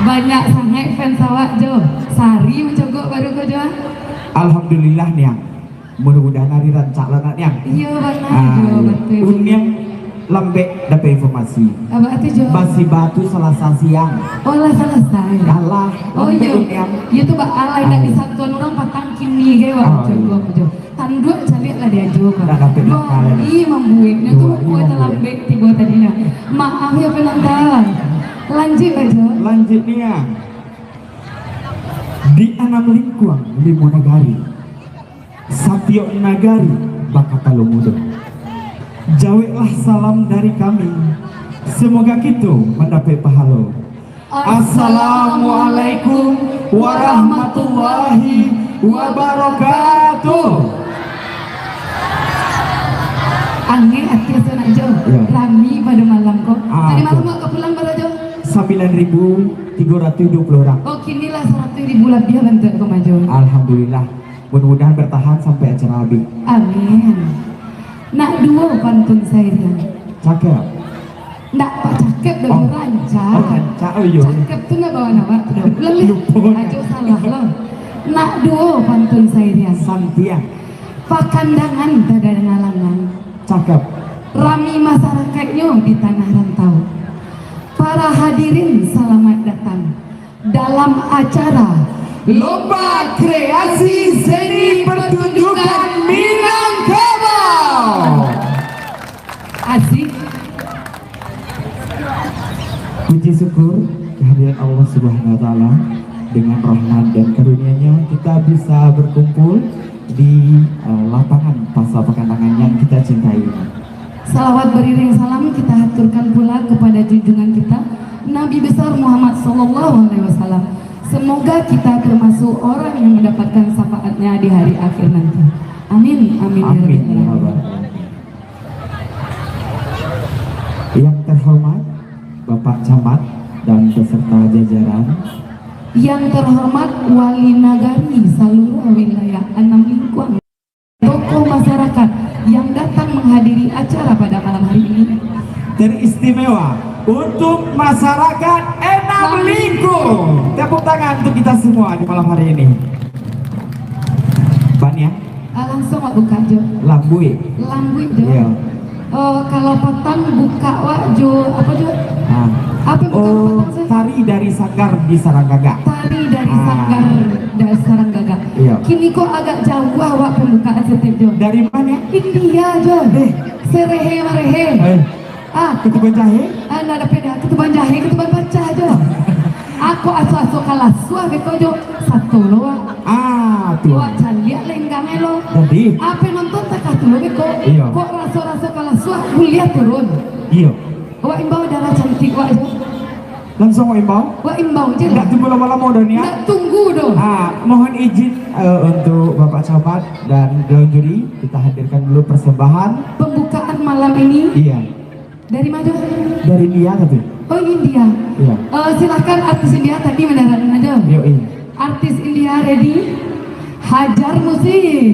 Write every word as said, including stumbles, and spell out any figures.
Banyak sangaik fans awak, Jo. Sari mancogok baru ko, Jo. Alhamdulillah, Niang. Mudah-mudahan hari rancak lah, nak, Niang. Iyo, bana, Jo, batua. Niang lambek dapek informasi. Apo tu, Jo? Basiba tu Salasa siang. Oh, lah Salasa, yo. Kalah. Oh, lambek, iyo. Niang. Iyo tu baa lah, indak disatuan urang patang kini gai, wak, mancogok, Jo. Tanduak caliak lah diajo, Pak. Dua hari mambueknyo tu, muko talambek tibo tadi nah. Maaf yo, penonton. Lanjuik, Pak Jo. Lanjuik, Niang. Di anam lingkuang limo nagari, satiok nagari bakapalo mudo. Jaweklah salam dari kami. Semoga kito mandapek pahalo. Assalamualaikum warahmatullahi wabarakatuh. Angek ati asa nak, Jo. Iyo. Rami pado malam ko. Ah, tadi malam tu. Awak ka pulang bara, Jo? Sambilan ribu tigo ratuih duo puluah urang. Oh, kini lah saratuih ribu labiah bantuak ko, Jo. Alhamdulillah. Mudah-mudahan bertahan sampai acara habis. Amin. Nak duo pantun sairian. Cakep. Ndak, Pak, cakep doh, oh. Rancak. Oh, rancak. Oh, iyo. Cakep tu ndak bawaan awak tu doh. Leleh. Lupo. Ajo salah lo. Nak duo pantun sairian. Santiang. Pakandangan tadanga langang. Cakep. Rami masarakaiknyo di tanah rantau. Para hadirin, salamaik datang dalam acara Lomba Kreasi Seni Pertunjukan Minangkabau. Asik. Puji syukur kehadiran Allah Subhanahu wa Ta'ala, dengan rahmat dan karunia-Nya kita bisa berkumpul di, eh, lapangan Pasar Pakandangan yang kita cintai ini. Salawat beriring salam kita haturkan pula kepada junjungan kita, Nabi Besar Muhammad Sallallahu Alaihi Wasallam. Semoga kita termasuk orang yang mendapatkan syafaatnya di hari akhir nanti. Amin, amin, ya Rabbal Alamin. Amin, ya Rabbal Alamin. Yang terhormat Bapak Camat dan beserta jajaran. Yang terhormat Wali Nagari saluruh wilayah anam lingkuang. Tokoh masyarakat yang datang menghadiri acara pada malam hari ini. Teristimewa untuk masyarakat Enam Lingkung. Tepuk tangan untuk kita semua di malam hari ini. Baniah. Ah, langsung awak buka, Jo. Lambuik. Lambuik, Jo. Iya. Oh, kalau patang buka wak jo, apo jo? Ah. Apo buka? Oh, patang, tari dari Sanggar di Sarang Gagak. Tari dari, ah, Sanggar dari Sarang Gagak. Iya. Kini ko agak jauah wak pembukaan saketek jo. Dari mano? India jo. Eh. Serehe marehe. Eh. Ah. Ketuban jahe? Ah, ndak dapek doh. Ketuban jahe, ketuban pacah jo. Ako aso-aso kalasuah beko jo. Sato lo wak. Ah, tu. Wak caliak lenggang lo. Jadi? Apo nonton takah tu lo beko. Iya. Kok raso-raso kalasuah kuliah turun. Iya. Wak imbau dara cantik wak jo. Langsung wak imbau? Wak imbau je lah. Ndak tunggu lamo-lamo doh, Nia. Ndak tunggu doh. Ah, mohon izin, eh, untuk Bapak Camat dan dewan juri, kita hadirkan dulu persembahan. Pembukaan malam ini. Iya. Dari mana? Dari India tapi. Oh, India. Iya. Eh, silakan artis India tadi mendarat aja. Yo, iya. Artis India ready. Hajar musik.